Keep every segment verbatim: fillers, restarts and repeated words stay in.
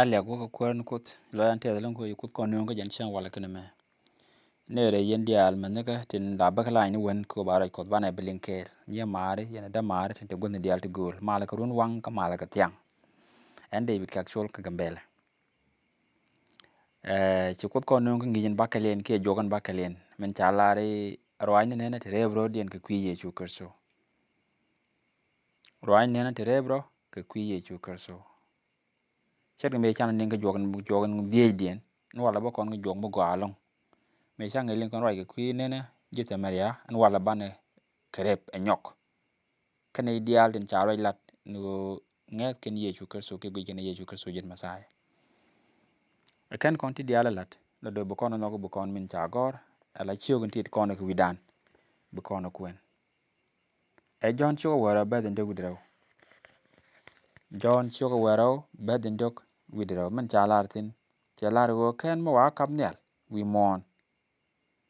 A liak wä kɛ kuäär ni Kuoth, lɔc an tɛth lo̱ŋ kɛ Kuoth kɔn nööŋ kä jɛn cäŋ walɛ kɛnɛ mɛ. Nɛɛrɛ yɛn diaal mɛ nhäkä tin la bäk lany ni wen kɛ ba ruac Kuɔth banɛ bi liŋ kɛɛl. Yɛ maari, yɛn dämaari tin te gua̱thni diaal ti gööl. Malɛ kɛ run waŋ kä malɛ kɛ thiaŋ. Ɛn David Kɛk Col kä Gambɛlɛ. Ɛ, ci Kuoth kɔn nööŋ kä ŋi̱i̱c in bakɛliɛn kiɛ juɔk in bakɛliɛn. Min ca lar i̱ ruaacni nɛnɛ ti rɛɛp rɔ̱diɛn kɛ kui̱ Yecu Kritho. Ruaacni nɛnɛ ti rɛɛp rɔ kɛ kui̱ Yecu Kritho. Ce̱tkɛ mëë canɛ niŋ kä juɔk in, juɔk in dhiecdiɛn, in walɛ bä kɔn kä juɔk mi gɔaa ɛlɔ̱ŋ. Mëë ca ŋi̱i̱c liŋ kɔn ruac kɛ kui̱ nɛnɛ ji̱ Thamaria, in walɛ banɛ kɛ rɛp ɛ nyɔk. Kɛnɛ i̱ diaal tin ca ruac lat ni ɣöö ŋɛ̈th kɛn Yecu Kritho kiɛ guic kɛn Yecu Kritho ji̱n Mɛthia. Ɛ kɛn kɔn ti diaal ɛ lat, lɔ dee bi kɔn ɛ nhɔk bi kɔn min ca gɔ̱r, ɛ la ciök in tit kɔn ɛ kɛ wi̱dan, bi kɔn ɛ kuɛn. Ɛ Jɔ̱ɔ̱n ciök ɛ wäl rɛw bɛ̈th in dee wi̱c rɛw. Jɔ̱ɔ̱n ciök ɛ wäl rɛw bɛ̈th in dee wi̱c rɛw. Min ca lar thi̱n, cɛ lar ɣöö kɛn mi wa kap nhial wi̱i̱ muɔ̱ɔ̱n,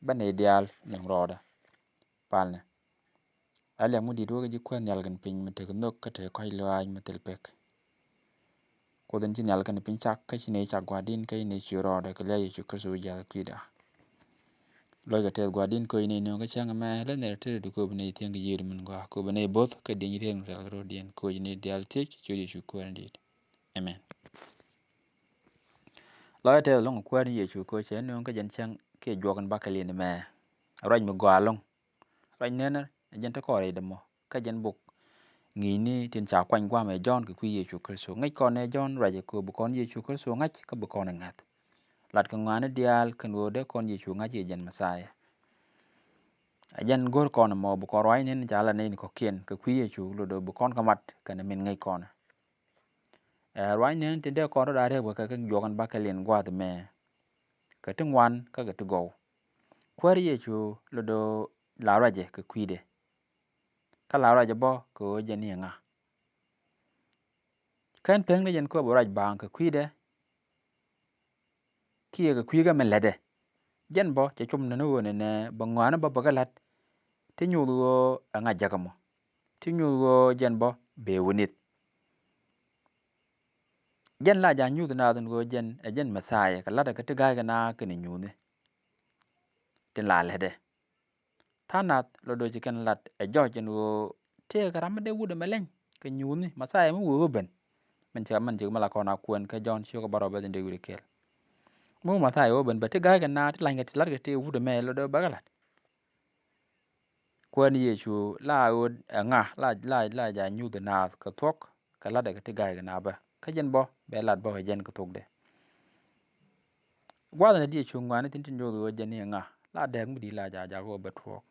bä nɛy diaal nöŋ rɔɔdɛ. Palnɛ. A liak mi di̱i̱t wä kä ji̱ kuäär nhial kɛnɛ piny mi tek nhök kä tek kɔ̱a̱c lɔaac mi thil pek. Kuoth in ci nhial kɛnɛ piny cak, kä ci nɛy cak Gua̱a̱r di̱n kä ci nɛy ciöt rɔɔdɛ kɛ lia̱a̱ Yecu Kritho wi̱i̱ jiath kui̱da. Lɔc kɛ tɛth Gua̱a̱r di̱n koc nɛy nööŋ kä cäŋ ɛmɛ, lä nɛy rɔ tëë di kööb nɛy thiäŋ kɛ yiëëd min gɔaa, kööb nɛy bo̱th kä dieny riet min rial kɛ rɔ̱diɛn, koc nɛy diaal thiec ciöt Yecu Kuäär in di̱i̱t. Amen. Lɔc kɛ tɛth ɛlɔ̱ŋ kuäär ni Yecu koc cɛ nööŋ kä jɛn cäŋ kiɛ juɔk in bakɛ liɛn ɛmɛ. Ruac mi gɔaa ɛlɔ̱ŋ. Ruac nɛnɛ ɛ jɛn te kɔn rɛydɛ mɔ. Kä jɛn buk ŋi̱i̱cni tin ca kuany gua̱a̱mɛ Jɔ̱ɔ̱n kɛ kui̱ Yecu Kritho. Ŋäc kɔn ɛ Jɔ̱ɔ̱n ruacɛ kɛ ɣöö bi kɔn Yecu Kritho ŋa̱c kä bi kɔn ɛ ŋa̱th. Lat kɛ ŋɔaani diaal kɛn ɣöö dee kɔn Yecu ŋa̱c i̱ jɛn Mɛthia. Ɛ jɛn go̱r kɔn ɛmɔ bi kɔn ruac nɛn ca lat nɛy ni kɔ̱kiɛn kɛ kui̱ Yecu lotdɛ bi kɔn kɛ mat kɛnɛ min ŋäc kɔn. Ɛ ruac nɛn tin dee kɔn rɔ da̱a̱ rɛp kɛ kɛ juɔk in bakɛ liɛn gua̱a̱th ɛmɛ. Kɛ ti ŋuan kä kɛ ti gɔw. Kuäär Yecu lotdɛ la ruacɛ kɛ kui̱dɛ. Kä la ruacɛ bä kɛ ɣöö jɛn i̱ ŋa. Kɛn pekni jɛn kööbä ruac baaŋ kɛ kui̱dɛ kiɛ kɛ kui̱ kä min lätdɛ. Jɛn bä cɛ cum nɛn ɣöö nɛnɛ bɛ ŋɔaani bä bɛ kɛ la̱t ti nyuuth ɣöö ɛ ŋa̱c jäkä mɔ. Ti nyuuth ɣöö jɛn bä bee wä ni̱th. Jɛn la ja̱ nyuuth naath in ɣöö jɛn ɛ jɛn Mɛthia kɛ la̱tdɛ kɛ ti ga̱a̱c kɛ naath kɛnɛ nyuuthni. Tin la lätdɛ. Tha̱a̱ŋ nath lotdɛ ci kɛn lat ɛ jɔc ɛn ɣöö tëëkɛ ram mi dee wut ɛmɛ leny kɛ nyuuthni Mɛthia mi wee wä ben. Min cɛ min cɛ mi la kɔn a kuɛn kä Jɔ̱ɔ̱n ciök ɛ bärɔw bɛth in dee wi̱i̱ rɛw kɛl. Mi wä Mɛthia wä ben bɛ ti ga̱a̱c kɛ naath ti lany kɛ ti lat kɛ ti wut ɛmɛ lotdɛ bɛ kɛ lat. Kuäär ni Yecu la ɣöö ɛ ŋa la la la ja̱ nyuuth naath kɛ thuɔ̱k kɛ latdɛ kɛ ti ga̱a̱c kɛ naath bä. Kä jɛn bä bɛ lat bä kɛ jɛn kɛ thuɔ̱kdɛ. Gua̱a̱th ni diɛ cuŋ ŋuani thi̱n ti nyuuth ɣöö jɛn ni ŋa la dɛɛk mi di̱i̱t la ja̱ jakä ɣöö bɛ tuɔɔk.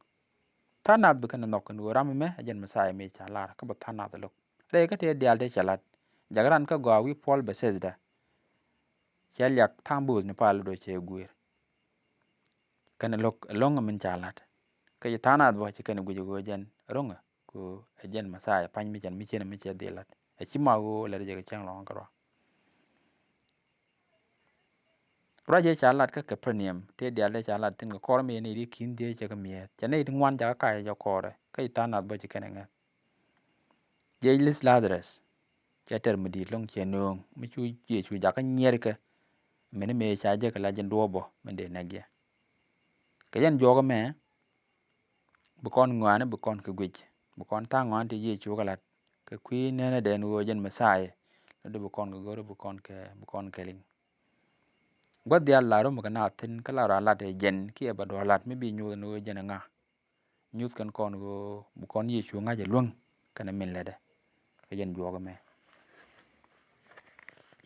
Tha̱a̱ŋ nath bi kɛn nhɔk kɛn ɣöö ram ɛmɛ ɛ jɛn Mɛthia mi ca lar kä bɛ tha̱a̱ŋ nath lo̱k. Rɛy kä tëë diaal tëë cɛ lat. Jakä ran kä gɔaa wi̱i̱ puɔl Bethesda. Cɛ liak tha̱a̱ŋ bööth ni pal lo̱k cɛ gui̱i̱r. Kɛn lo̱k ɛlɔ̱ŋ min ca lat. Kä ci tha̱a̱ŋ nath bä ci kɛn guic ɣöö jɛn ro̱ŋɛ. Ku ɛ jɛn Mɛthia pa̱ny mi cɛn mi cien mi cɛ dhil lat. Ɛ ci ma ɣöö lɛt jɛ kɛ cäŋ lɔ̱ŋ kärɔa. Ruac jɛ ca lat kä Capernaum tëë diaal dee ca lat thi̱n kɛ kɔr mi yɛn i̱ ri ki̱n dhiee cɛ kɛ mi̱eth cɛ nɛy ti ŋuan jakä kac jɛ kɔrɛ kä ci tha̱a̱ŋ nath bä ci kɛn ɛ ŋäth. Jiɛc li̱th Ladharus cɛ tɛr mi di̱i̱t lo̱ŋ cɛ nööŋ mi cu Yecu jakä nyiɛɛrkɛ. Mini mëë ca jek la jɛn duɔ̱ɔ̱p bä min dee nɛk jɛ. Kɛ jɛn juɔk ɛmɛ bi kɔn ŋɔaani bi kɔn kɛ guic bi kɔn tha̱a̱ŋ ŋɔaani ti Yecu kɛ lat kɛ kui̱ nenädɛ ɛn ɣöö jɛn Mɛthia. Lotdɛ bi kɔn kɛ go̱r bi kɔn kɛ bi kɔn kɛ liŋ. Gua̱th diaal la rom kɛ naath thi̱n kä la rɔ a lat ɛ jɛn kiɛ bɛ duɔ̱ɔ̱r lat mi bi nyuuth ɛn ɣöö jɛn ɛ ŋa. Nyuth kɛn kɔn ɣöö bi kɔn Yecu ŋa̱c ɛ luäŋ kɛnɛ min lätdɛ. Kɛ jɛn juɔk ɛmɛ.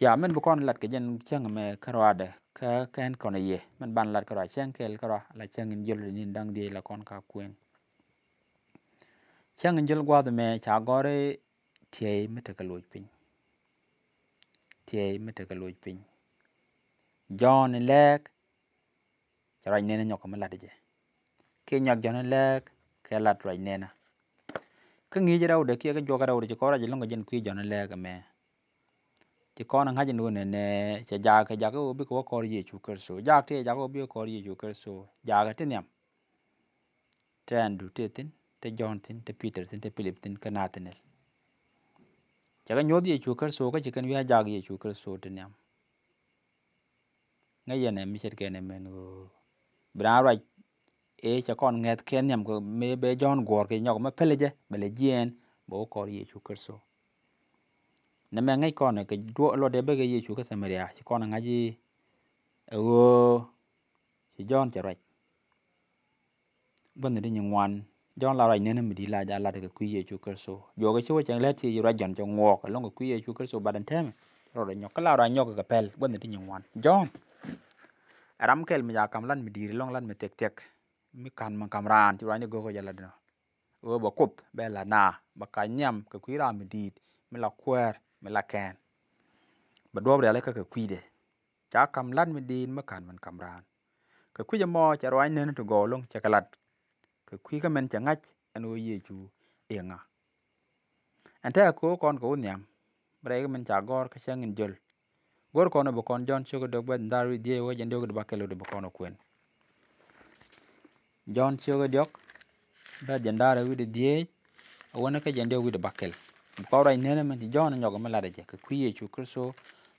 Ya min bi kɔn lat kɛ jɛn cäŋ ɛmɛ kärɔadɛ kä kɛn kɔn ɛ yɛ min ban lat kärɔa cäŋ kɛl kärɔa la cäŋ in jiöl ni da̱ŋ dhiec la kɔn ka kuɛn. Cäŋ in jiöl gua̱a̱th ɛmɛ ca gɔ̱r i̱ tiɛy mi tekɛ loc piny. Tiɛy mi tekɛ loc piny. Jɔ̱ɔ̱n in lɛɛk cɛ ruac nɛnä nyɔk kɛ mi lat jɛ. Kiɛ nyɔak Jɔ̱ɔ̱n in lɛɛk kɛ lat ruac nɛnä. Kä ŋi̱i̱c rɛwdɛ kiɛ kä juɔk rɛwdɛ ci kɔn ruac ɛlɔ̱ŋ kɛ jɛn kui̱ Jɔ̱ɔ̱n in lɛɛk ɛmɛ. Ci kɔn ŋa̱c in wä nɛnɛ cɛ jaakɛ jakä wä bikɛ wä kɔr Yecu Kritho jaak tëë jakä wä bikɛ kɔr Yecu Kritho jaakɛ ti nhiam. Te Andrew tëë thi̱n te Jɔ̱ɔ̱n thi̱n te Peter thi̱n te Pilip thi̱n kä Nathaniel. Cɛ kɛ nyuɔ̱th Yecu Kritho kä ci kɛn wi̱i̱ a jaak Yecu Kritho ti nhiam. Ŋäc yɛn ɛ mi ce̱tkɛ nɛmɛ ɛn ɣöö bi raan ruac ëë cɛ kɔn ŋäth kɛ nhiam kɛ mëë bɛ Jɔ̱ɔ̱n guɔ̱ɔ̱r kɛ nyɔk mɛ pälɛ jɛ bɛ lɛ jiɛɛn bɛ wä kɔr Yecu Kritho. Nɛmɛ ŋäc kɔn kɛ luɔt dee bä kɛ Yecu kä Thamaria ci kɔn ŋa̱c i̱ ɛ ɣöö ci Jɔ̱ɔ̱n cɛ ruac. Gua̱thni ti nyin ŋuan. Jɔ̱ɔ̱n la ruac nɛn mi di̱i̱t la ja̱ lat kɛ kui̱ Yecu Kritho. Juɔk kɛ ci wä cɛ lät ti ruac Jɔ̱ɔ̱n cɛ ŋuɔk ɛlɔ̱ŋ kɛ kui̱ Yecu Kritho bat ɛn tɛmɛ. Rɔɔdɛ nyɔk kä la ruac nyɔk kɛ pɛl gua̱thni ti nyin ŋuan. Jɔ̱ɔ̱n ɛ ram kɛl mi ca kam lat mi di̱i̱t ɛlɔ̱ŋ lat mi thiɛk thiɛk. Mi ka̱n mi kam raan ci ruac ni go̱o̱k kɛ jɛ lat nɔ. Ɣöö bɛ Kuoth bɛ lat na bɛ kac nhiam kɛ kui̱ ram mi di̱i̱t mi la kuäär mi la kɛn. Bɛ duɔ̱ɔ̱p rialikä kɛ kui̱dɛ. Ca kam lat mi di̱i̱t mi ka̱n min kam raan. Kɛ kui̱c ɛmɔ cɛ ruac nɛn ti gɔw lo̱ŋ cɛ kɛ lat. Kɛ kui̱ kä min cɛ ŋa̱c ɛn ɣöö Yecu i̱ ŋa. Ɛn tɛ̈ kɛ ɣöö kɔn kɛ wä nhiam. Bi rɛy kä min ca gɔ̱r kä cäŋ in jöl. Go̱r kɔn ɛ bi kɔn Jɔ̱ɔ̱n ciök ɛ dök bɛth nda̱r wi̱cdɛ dhieec wä jɛn diɔ̱k wi̱cdɛ bäkɛl ɛ bi kɔn ɛ kuɛn. Jɔ̱ɔ̱n ciök ɛ diɔ̱k bɛth jɛn nda̱r wi̱cdɛ dhieec. Ɛ wänä kä jɛn diɔ̱k wi̱cdɛ bäkɛl. Bi kɔn ruac nɛn ɛmɛn ci Jɔ̱ɔ̱n ɛ nyɔk ɛmɛ lat ɛ jɛ kɛ kui̱ Yecu Kritho.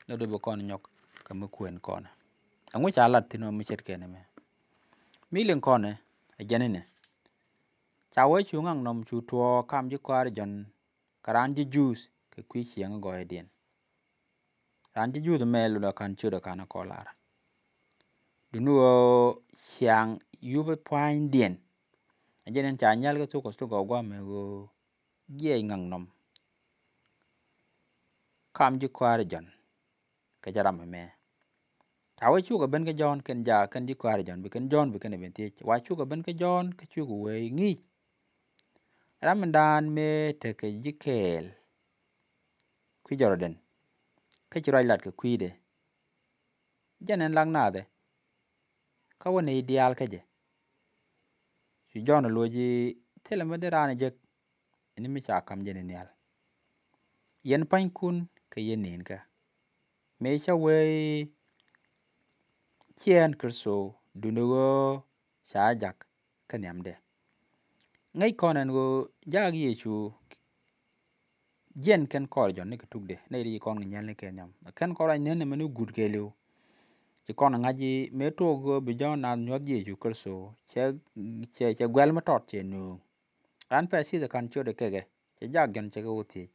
Lɛ dee bi kɔn ɛ nyɔk kɛ mi kuɛn kɔn ɛ. Ɛŋu ca lat thi̱n ɔ mi ce̱tkɛ nɛmɛ. Mi liŋ kɔn ɛ ɛ jɛn inɛ. Ca wee cu ŋaknɔm cu tuɔɔk kam ji̱ kɔaar Jɔ̱ɔ̱n. Kɛ raan ji̱ Juudh kɛ kui̱ ciɛŋ gɔɔyädiɛn. Raan ji̱ Juudh mɛ lotdɛ ka̱n ciötdɛ ka̱n kɔn lar. Duŋni ɣöö ciaŋ yupä pua̱nydiɛn. Ɛ jɛn in ca nyal kä thuk kɛ thuk gɔw gua̱a̱mɛ ɣöö jiɛc ŋaknɔm. Kam ji̱ kɔaar Jɔ̱ɔ̱n. Kɛ jɛ ram ɛmɛ. Ca wee cukɛ ben kä Jɔ̱ɔ̱n kɛn jaak kɛn ji̱ kɔaar Jɔ̱ɔ̱n bi kɛn Jɔ̱ɔ̱n bi kɛn ɛ ben thiec. Wa cukɛ ben kä Jɔ̱ɔ̱n kä cukɛ wee ŋi̱i̱c. Ram in daan mëë tekɛ ji̱ kɛɛl. Kui̱ Jɔrdɛn. Kä ci ruac lat kɛ kui̱dɛ. Jɛn ɛn lak naath ɛ. Kä wä nɛy diaal kä jɛ. Cu Jɔ̱ɔ̱n ɛ loc i̱ thilɛ mi dee raan ɛ jek. Ɛn mi ca kam jɛn ɛ nhial. Yɛn pa̱nykun kɛ yɛn ni̱i̱nkä. Mëë cä wee ciɛ ɣän Kritho duundɛ ɣöö ca jak kä nhiamdɛ. Ŋäc kɔn ɛn ɣöö jaak Yecu jiɛn kɛn kɔr Jɔ̱ɔ̱n nikɛ tukdɛ nɛy ti ci kɔn kɛ nyɛl nikɛ nhiam. Kɛn kɔn ruac nɛn ɛmɛ ni guut kɛɛliw. Ci kɔn ŋa̱c i̱ mëë tuɔɔk ɣöö bi Jɔ̱ɔ̱n naath nyuɔ̱th Yecu Kritho cɛ, cɛ, cɛ guɛl mi tɔt cɛ nööŋ. Raan pɛth cieth ɛ ka̱n ciötdɛ kɛkɛ cɛ jaak Jɔ̱ɔ̱n cɛ kɛ wä thiec.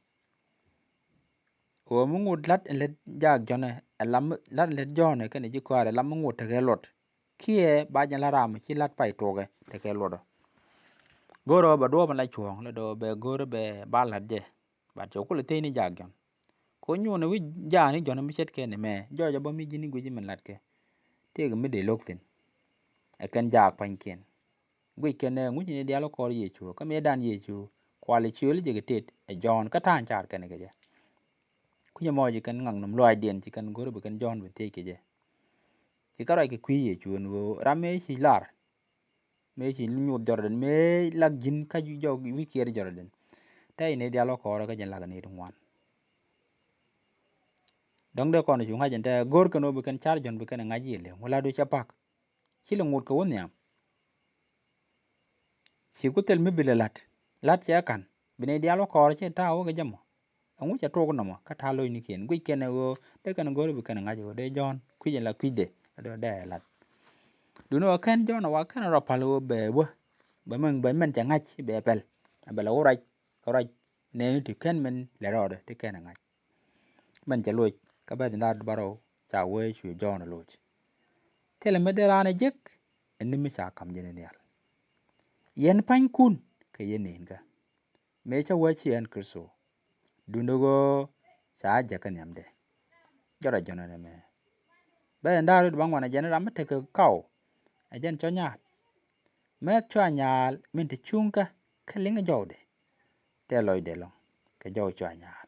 Kɛ ɣöö mi ŋot la̱t in lät jaak Jɔ̱ɔ̱n ɛ lam la̱t in lät Jɔ̱ɔ̱n ɛ kɛnɛ ji̱ kɔaarɛ lam mi ŋot tekɛ luɔt. Kiɛ ba jɛn la̱t ram ci la̱t pay tuɔɔkɛ tekɛ luɔt ɔ. Go̱rɛ ɣöö bɛ duɔ̱ɔ̱p in la cuɔ̱ɔ̱ŋ lɛ do̱ bɛ go̱rɛ bɛ ba la̱t jɛ. Bat cɛ kulɛ thieec ni jaak Jɔ̱ɔ̱n. Kɛ ɣöö nyuunɛ wi̱c jaak ni Jɔ̱ɔ̱n mi ce̱tkɛ ni mɛ jɔɔc ɛ bä mi ji̱n i̱ gui̱c min la̱tkɛ. Tëëkɛ mi dee lo̱k thi̱n. Ɛ kɛn jaak pa̱nykiɛn. Guic kɛn ɛ ŋuc ni diaal kɔɔr Yecu kä mëëdan Yecu kual i̱ ciöl jɛ kɛ tet ɛ Jɔ̱ɔ̱n kä ta̱a̱ in car kɛn kɛ jɛ. Kui̱c ɛmɔ ci kɛn ŋaknɔm lɔaacdiɛn ci kɛn go̱r bi kɛn Jɔ̱ɔ̱n bi thiec kɛ jɛ. Ci kɛ ruac kɛ kui̱ Yecu ɛn ɣöö ram mëë ci lar mëë ci nyuuth Jɔrdɛn mëë lak ji̱n kä jɔk wi̱i̱ kiɛɛr Jɔrdɛn. Tɛy ni diaal kɔɔr kä jɛn lak ni ti ŋuan. Dɔ̱ŋ dee kɔn cu ŋa̱c ɛn tɛ go̱r kɛn ɣöö bi kɛn car Jɔ̱ɔ̱n bi kɛn ŋa̱c i̱ lëŋ wä la̱t du cɛ pak. Ci lɛ ŋot kɛ wä nhiam. Ci ku thil mi bi lɛ la̱t la̱t cɛ ka̱n bi nɛy diaal wä kɔɔr cɛ ta̱a̱ wä kɛ jɛ mɔ. Ɛŋu cɛ tuɔɔk nɔmɔ kä ta̱a̱ lo̱cnikiɛn guic kɛn ɛ ɣöö dee kɛn go̱r bi kɛn ŋa̱c ɣöö dee Jɔ̱ɔ̱n kui̱c ɛn la kui̱cdɛ ɛ dee la̱t. Duundɛ ɣöö kɛn Jɔ̱ɔ̱n ɛ wa kɛn rɔ pal ɣöö bɛ wä bɛ mɛn bɛ mɛn cɛ ŋa̱c bɛ pɛl. Ɛ bɛ lɛ wä ruac kɛ ruac nɛɛni ti kɛn mɛn lɛ rɔɔdɛ ti kɛn ɛ ŋa̱c. Mɛn cɛ loc kä bɛ̈th in da̱a̱r bärɔw ca wee cu Jɔ̱ɔ̱n ɛ loc. Thilɛ mi dee raan ɛ jek ɛ ni mi ca ka̱m jɛn ɛ nhial. Yɛn pa̱nykun kɛ yɛn ni̱i̱nkä. Mëë cä wee ci ɛn Kritho. Duundɛ ɣöö ca jɛ kä nhiamdɛ. Jɔt a jɔ̱nɛ nɛmɛ. Bɛ̈th in da̱a̱r wi̱cdɛ bäŋuan ɛ jɛn ram mi tekɛ kaw. Ɛ jɛn cɔ nyaal. Mɛth cua nyaal min te cuŋkä kä liŋ jɔwdɛ. Tɛ lɔcdɛ lɔ̱ŋ kɛ jɔw cua nyaal.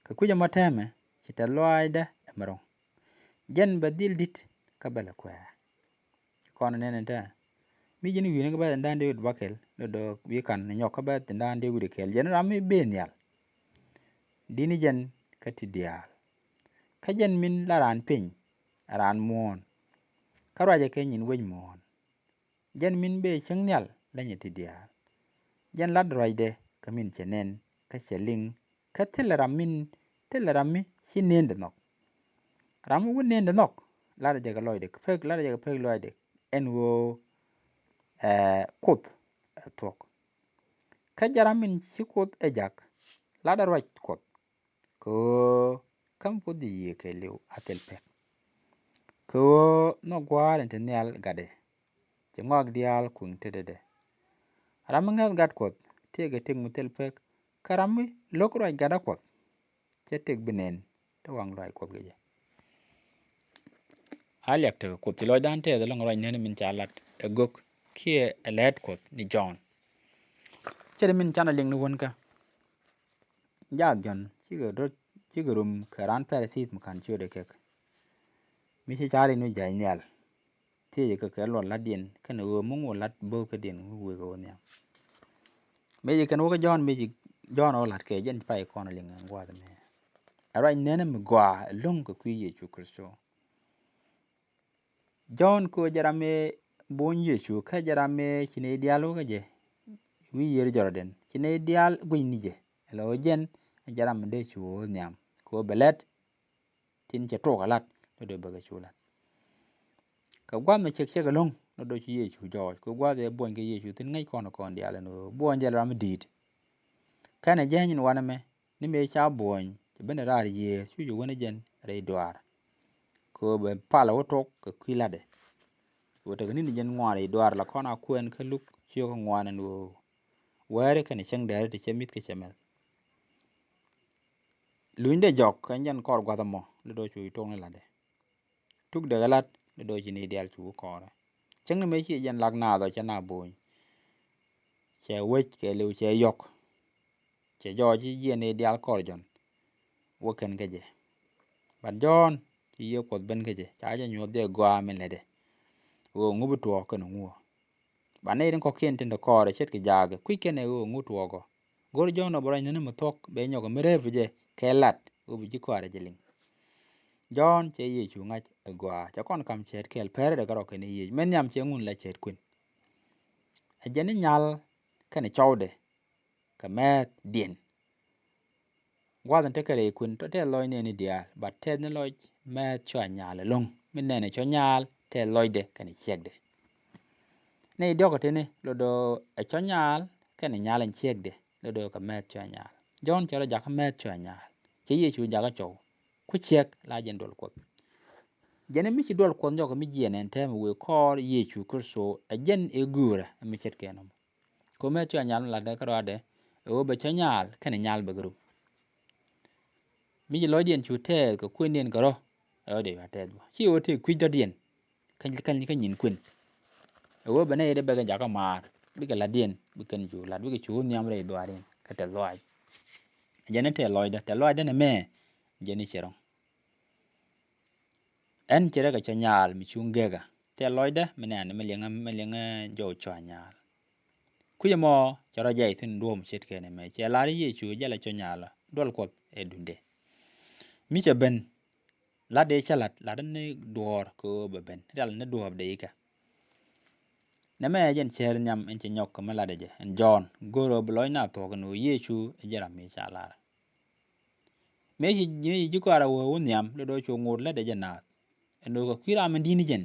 Kɛ kui̱c ɛmɔ tɛmɛ ci tɛ lɔaacdä ɛmɛ ro̱ŋ. Jɛn bɛ dhil di̱t kä bɛ lɛ kuɛ̈ɛ̈. Kɔn nɛn ɛn tɛ mi ji̱n wi̱i̱ni kä bɛ̈th in da̱a̱n dee wi̱i̱ bäkɛl ni do̱o̱k wi̱i̱ ka̱n ni nyɔk kä bɛ̈th in da̱a̱n dee wi̱i̱ kɛl jɛn ram mi ben nhial. Di̱t ni jɛn kä ti diaal. Kä jɛn min la raan piny ɛ raan muɔ̱ɔ̱n. Kä ruacɛ kɛ nyin wec muɔ̱ɔ̱n. Jɛn min bëë cieŋ nhial länyɛ ti diaal. Jɛn lat ruacdɛ kä min cɛ nɛn kä cɛ liŋ kä thilɛ ram min thilɛ ram mi ci nendɛ nhɔk. Ram mi wä nendɛ nhɔk latdɛ jɛ kɛ lɔcdɛ pek, latdɛ jɛ kɛ pek lɔcdɛ. Ɛn ɣöö ɛ Kuoth ɛ thuɔ̱k. Kä jɛ ram min ci Kuoth ɛ jak, latdɛ ruac Kuɔth. Kɛ ɣöö kä mi Kuoth ji̱ yiëë kɛɛliw a thil pek. Kɛ ɣöö nhɔk Gua̱a̱r in te nhial gatdɛ, cɛ ŋɔak diaal kui̱ŋ tetdɛ. Ram mi ŋäth gat Kuɔth tëëkɛ tëk mi thil pek, kä ram mi lo̱k ruac gatdä Kuɔth cɛ tëk bi nɛn te waŋ lɔaac Kuɔth kɛ jɛ. A liak tekɛ Kuoth ci lɔcdan tɛth ɛlɔ̱ŋ ruac nɛn min ca lat ɛ gök kiɛ ɛ lɛɛt Kuɔth ni Jɔ̱ɔ̱n. Ce̱t min canɛ liŋ ni wänkä. Jaak Jɔ̱ɔ̱n cikɛ rot, cikɛ rom kɛ raan Pɛrithith mi ka̱n ciötdɛ kɛk. Mi ci ca̱r in wi̱c ja̱c nhial, thiecɛ kɛ kɛ luɔt la̱tdiɛn kɛnɛ ɣöö mi ŋuɔ la̱t bo̱o̱th kädiɛn mi wëë kɛ ɣöö nhiam. Mëë ci kɛn wä kä Jɔ̱ɔ̱n, mëë ci Jɔ̱ɔ̱n ɣä la̱t kɛ jɛn pay kɔn liŋ ɛn gua̱a̱th ɛmɛ. Ɛ ruac nɛnɛ mi gɔaa ɛlɔ̱ŋ kɛ kui̱ Yecu Kritho. Jɔ̱ɔ̱n kɛ ɣöö jɛ ram ëë buny Yecu kä jɛ ram ëë ci nɛy diaal wä kä jɛ wi̱i̱ yiër Jɔrdɛn, ci nɛy diaal guic ni jɛ. Ɛlɔ ɣöö jɛn ɛ jɛ ram mi dee cu ɣöö nhiam kɛ ɣöö bɛ lɛt tin cɛ tok ɛ lat, lɔ dee bɛ kɛ cu lat. Kɛ gua̱th mi cɛk cɛk ɛlɔ̱ŋ, lɔ dee cu Yecu jɔɔc kɛ gua̱th ëë buɔ̱ny kɛ Yecu thi̱n ŋäc kɔn kɔn diaal ɛn ɣöö buɔ̱ny jɛ lɔ ram mi di̱i̱t. Kɛnɛ jääny in wanɛ mɛ, ni mëë ca buɔ̱ny cɛ ben raar yiëër, cu jɛ wän ɛ jɛn rɛy duaar. Kɛ ɣöö bɛ palɛ wä tok kɛ kui̱ latdɛ. Wä tekɛ ni̱n jɛn ŋuan rɛy duaar la kɔn a kuɛn kä Luk ciök ŋuan ɛn ɣöö wääri kɛnɛ cäŋ dääri ti cɛ mi̱th kä cɛ mɛth. Lunydɛ jɔk kɛ jɛn kɔr gua̱th ɛmɔ, lɛ do̱ cu tok ni latdɛ. Tuk dee kɛ lat, lɛ do̱ ci ni diaal cu kɔrɛ. Cäŋ ni mëë ci jɛn lak naath ɔ cɛ na buɔ̱ny. Cɛ wec kɛ liw cɛ yɔk. Cɛ jɔɔc ci jiɛn i̱ diaal kɔr Jɔ̱ɔ̱n wä kɛn kä jɛ. But Jɔ̱ɔ̱n ci Yiëë Kuɔth ben kä jɛ, ca jɛ nyuɔ̱th jɛ gɔaa min lätdɛ. Ɣöö ŋu bi tuɔɔk kɛn ŋuɔ. But nɛy tin kɔ̱kiɛn tin te kɔɔrɛ ce̱tkɛ jaakɛ kui̱c kɛn ɛ ɣöö ŋu tuɔɔkɔ. Go̱r Jɔ̱ɔ̱n ɔ bɛ ruac nɛn mi thuɔ̱k bɛ nyɔk mi rep jɛ kɛ lat ɣöö bi ji̱ kɔaarɛ jɛ liŋ. Jɔ̱ɔ̱n cɛ Yecu ŋa̱c ɛ gɔaa, cɛ kɔn kam cɛɛt kɛɛl pɛrɛ dɛ kɛ rɔ kɛn i̱ Yecu. Mɛ nhiam cɛ ŋun la cɛɛt kuën. Ɛ jɛn i̱ nyal kɛnɛ cɔwdɛ kɛ mɛɛth diɛn. Gua̱th in tekɛ rɛy kuën tɔ tɛth lɔc nɛɛni diaal, but tɛth ni lɔc mɛɛth cua nyaal ɛlɔ̱ŋ. Mi nɛɛni cua nyaal tɛth lɔcdɛ kɛnɛ ciɛkdɛ. Nɛy diɔ̱k ɛ tini lɔ do̱ ɛ cua nyaal kɛnɛ nyal in ciɛkdɛ lɔ do̱ kɛ mɛɛth cua nyaal. Jɔ̱ɔ̱n cɛ rɔ jakä mɛɛth cua nyaal. Cɛ Yecu jakä cɔw. Ku ciɛk la jɛn duɔl Kuɔth. Jɛn mi ci duɔl Kuɔth nyɔk mi jiɛn ɛn tɛmɛ wëë kɔɔr Yecu Kritho ɛ jɛn ɛ guurä mi ce̱tkɛ nɔmɔ. Kɛ ɣöö mɛth cua nyal mi latdɛ kä rɔadɛ ɛ ɣöö bɛ cua nyal kɛnɛ nyal bɛ kɛ rum. Mi ci lɔcdiɛn cu tɛɛth kɛ kuëndiɛn kɛ rɔ ɛ ɣöö dee cua tɛɛth bä. Ci ɣöö tëë kui̱c dɔ̱diɛn kä, kä, kä nyin kuën. Ɛ ɣöö bɛ nɛy dee bɛ kɛ jakä maar bikɛ la̱tdiɛn bikɛn cu la̱t bikɛ cu nhiam rɛy dhuaariɛn kä tɛth lɔaac. Jɛn i̱ tɛth lɔcdä, tɛth lɔcdä nɛmɛ jɛn i̱ cɛ rɔ̱ŋ. Ɛn cɛ rɛ kɛ cɔ nyaal mi cuŋ gekä. Tɛth lɔcdä mi nɛ̈ɛ̈n mi liɛŋä, mi liɛŋä jɔw cua nyaal. Kui̱c ɛmɔ cɛ rɔ jɛy thi̱n duɔ̱ɔ̱p ce̱tkɛ nɛmɛ cɛ lar i̱ Yecu jɛ la cɔ nyaal duɔl Kuɔth ɛ duŋdɛ. Mi cɛ ben lat dee cä lat, lat ni duɔ̱ɔ̱r kɛ ɣöö bɛ ben rial ni duɔ̱ɔ̱p dee ikä. Nɛmɛ ɛ jɛn cɛɛr nhiam ɛn cɛ nyɔk kɛ mi latdɛ jɛ ɛn Jɔ̱ɔ̱n go̱o̱r ɣöö bi lɔc na thuɔ̱k ɛn ɣöö Yecu ɛ jɛ ram mi ca lar. Mëë ci, mëë ci ji̱ kɔaarɛ wee wä nhiam lɔ do̱ cu ŋot lätdɛ jɛ naath. Ɛn do̱ kɛ kui̱ ram in di̱t ni jɛn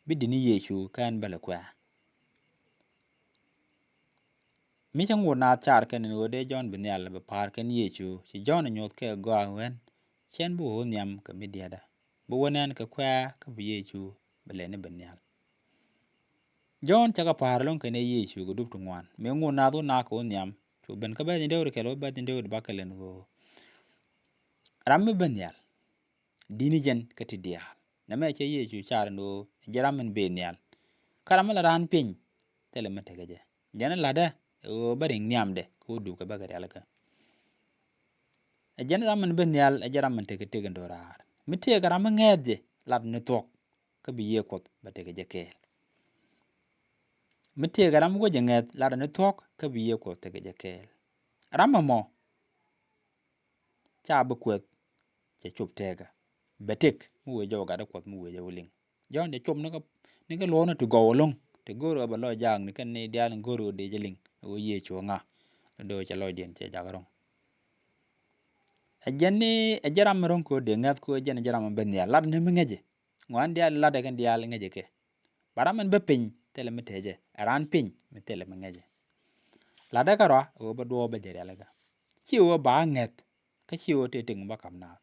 bi di̱t ni Yecu kä ɛn bälɛ kuɛ̈ɛ̈. Mi cä ŋot naath car kɛn ɛn ɣöö dee Jɔ̱ɔ̱n bi nhial bɛ pa̱a̱r kɛn Yecu, ci Jɔ̱ɔ̱n ɛ nyuɔ̱th kɛ gɔaa ɣöö ɛn cɛn bi wee wä nhiam kɛ mi dia̱a̱dä. Bi wä nɛn kɛ kuɛ̈ɛ̈ kä bi Yecu bi lɛni bi nhial. Jɔ̱ɔ̱n cakɛ pa̱a̱r ɛlɔ̱ŋ kɛnɛ Yecu kɛ dup ti ŋuan. Mëë ŋot naath wä naak kɛ wä nhiam cu ben kä bɛ̈th in dee wä ri kɛl wä bɛ̈th in dee wä ri bakɛl ɛn ɣöö ram mi ben nhial di̱t ni jɛn kä ti diaal. Nɛmɛ cɛ Yecu car ɛn ɣöö jɛ ram min ben nhial. Kä ram mi la raan piny thilɛ mi tekɛ jɛ. Jɛn latdä ɛ ɣöö bä riŋ nhiamdɛ kä wä dup kɛ bäkɛ rialikä. Ɛ jɛn ram min ben nhial ɛ jɛ ram min tekɛ tëk in do̱raar. Mi tëëkɛ ram mi ŋɛɛth jɛ lat ni thuɔ̱k kä bi Yiëë Kuɔth bä tekɛ jɛ kɛɛl. Mi tëëkɛ ram mi wä jɛ ŋɛɛth lat ni thuɔ̱k kä bi Yiëë Kuɔth tekɛ jɛ kɛɛl. Ram ɛmɔ ca bi kueth cɛ cop tɛɛkä. Bɛ tëk mi wëë jɔw gatdä Kuɔth mi wëë jɛ wä liŋ. Jɔ̱ɔ̱n cɛ cop ni kä, ni kä luɔ̱ɔ̱nä ti gɔw ɛlɔ̱ŋ ti go̱o̱r ɣä bɛ lɔc jaak ni kɛn ni diaal in go̱o̱r ɣä dee jɛ liŋ ɛ ɣöö Yecu ŋa. Ni do̱ cɛ lɔcdiɛn cɛ jakä rɔ̱ŋ. Ɛ jɛn ni ɛ jɛ ram mi ro̱ŋ kɛ ɣöö dee ŋäth kɛ ɣöö jɛn ɛ jɛ ram mi ben nhial lat ni mi ŋäcɛ. ŋuan diaal latdɛ kɛn diaal ŋäcɛ kɛ. Ba ram min bä piny thilɛ mi tëëcɛ, ɛ raan piny mi thilɛ mi ŋäcɛ. Latdɛ kärɔa ɛ ɣöö bä duɔɔp bä jɛ rialikä. Ci ɣöö ba ŋäth kä ci ɣöö tëë tik mi bä ka̱m naath.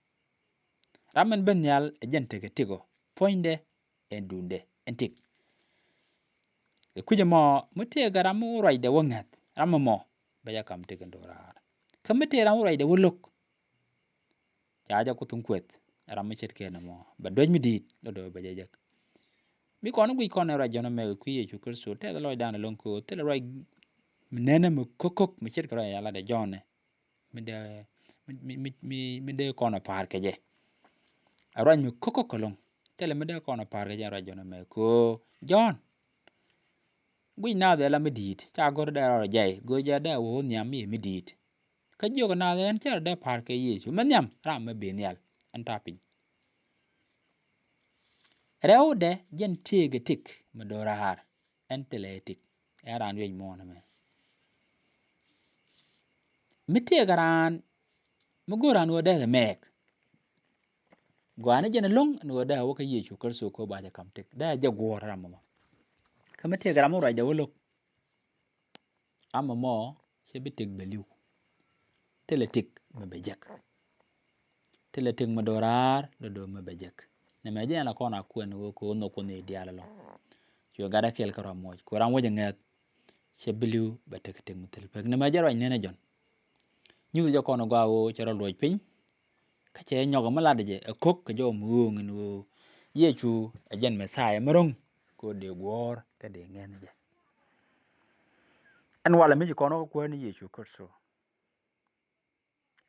Ram min bä nhial ɛ jɛn tekɛ tik ɔ, puɔ̱nydɛ ɛn duundɛ ɛn tik. Kɛ kui̱c ɛmɔ mi tëëkɛ ram mi wä ruacdɛ wä ŋäth, ram ɛmɔ bɛ jɛ ka̱m tik in do̱raar. Kä mi tëë ram wä ruacdɛ wä lo̱k, ca jɛ Kuoth in kueth, ram mi ce̱tkɛ nɔmɔ bɛ duec mi di̱i̱t lɔ do̱ bɛ jɛ jek. Mi kɔn guic kɔn ɛ ruac jɔn ɛmɛ kɛ kui̱ Yecu Kritho, tɛth lɔcdan ɛlɔ̱ŋ kɛ ɣöö thilɛ ruac mi nenä mi ko̱k ko̱k mi ce̱tkɛ ruac ɛ yalatdɛ Jɔ̱ɔ̱n ɛ. Mi dee, mi, mi, mi, mi, mi dee kɔn ɛ pa̱a̱r kɛ jɛ. Ɛ ruac mi ko̱k ko̱k ɛlɔ̱ŋ. Thilɛ mi dee kɔn ɛ pa̱a̱r kɛ jɛ ɛ ruac jɔn ɛmɛ kɛ ɣöö Jɔ̱ɔ̱n, guic naath ɛ la mi di̱i̱t, ca go̱r dee rɔɔdɛ jay, go̱r jɛ dee wä nhiam mi mi di̱i̱t. Kä jiök naath ɛn cɛ rɔ dee pa̱a̱r kɛ Yecu, mi nhiam ram mi bi nhial, ɛn ta̱a̱ piny. Rɛwdɛ jɛn tëëkɛ tik mi do̱raar, ɛn thilɛ tik, ɛn raan wi̱c muɔ̱ɔ̱n ɛmɛ. Mi tëëkɛ raan mi go̱o̱r raan ɣöö dee mɛɛk. Gɔaa ni jɛn ɛlɔ̱ŋ ɛn ɣöö dee wä kä Yecu Kritho kɛ ɣöö ba jɛ ka̱m tik, dee jɛ guɔ̱ɔ̱r ram ɛmɔ. Kä mi tëëkɛ ram mi ruacdɛ wä lo̱k, ram ɛmɔ cɛ bi tik bɛ li̱w. Thilɛ tik mi bɛ jek. Thilɛ tik mi do̱raar lɔ do̱ mi bɛ jek. Nɛmɛ jɛ ɛn la kɔn a kuɛn ɣöö kɛ ɣöö nhɔk Kuoth ni diaal ɛlɔ̱ŋ. Cuɛ gat a kɛl kärɔa muɔc kɛ ɣöö ram wec ɛ ŋäth, cɛ bi li̱w bɛ tekɛ tik mi thil pek. Nɛmɛ jɛ ruac nɛn ɛ Jɔ̱ɔ̱n. Nyuth jɛ kɔn ɛ gɔaa ɣöö cɛ rɔ luɔc piny. Kä cɛ nyɔk mi latdɛ jɛ ɛ ko̱k kɛ jɔw mi ɣööŋ in ɣöö Yecu ɛ jɛn Mɛthia mi ro̱ŋ kɛ ɣöö dee guɔ̱ɔ̱r kä dee ŋɛn jɛ. Ɛn walɛ mi ci kɔn wä kä Kuäär ni Yecu Kritho.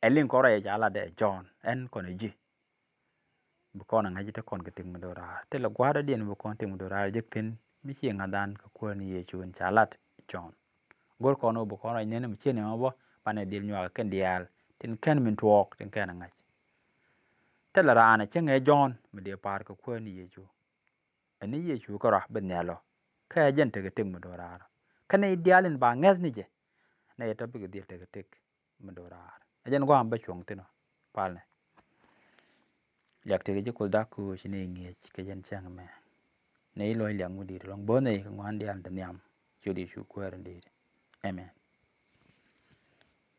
Ɛ liŋ kɔn ruac ɛ ca latdɛ ɛ Jɔ̱ɔ̱n, ɛn kɔn ɛ ji̱. Bi kɔn ɛ ŋa̱c i̱ te kɔn kɛ tik mi do̱raar. Thilɛ gua̱a̱r dɔ̱diɛn bi kɔn tik mi do̱raar jek thi̱n mi ci ŋa̱thdan kɛ Kuäär ni Yecu in ca lat Jɔ̱ɔ̱n. Go̱r kɔn ɣöö bi kɔn ruac nɛn mi cieni mɔ bä banɛ dil nyuak kɛn diaal tin kɛn min tuɔɔk tin kɛn ɛ ŋa̱c. Thilɛ raan ɛ cäŋ ɛ Jɔ̱ɔ̱n mi dee pa̱a̱r kɛ Kuäär ni Yecu. Ɛn ni Yecu kärɔa bi nhial ɔ, kä ɛ jɛn tekɛ tik mi do̱raar. Kä nɛy diaal in ba ŋäth ni jɛ, nɛy tɔ̱ bikɛ dhil tekɛ tik mi do̱raar. Ɛ jɛn gua̱a̱m bä cuɔ̱ŋ thi̱n ɔ, palnɛ. Liak tekɛ ji̱ Kuoth dak kɛ ɣöö ci nɛy ŋi̱eec kɛ jɛn cäŋ ɛmɛ. Nɛy luɔ̱c liak mi di̱i̱t ɛlɔ̱ŋ, bo̱o̱th nɛy kɛ ŋuan diaal in te nhiam. Ciöt Yecu Kuäär in di̱i̱t. Amen.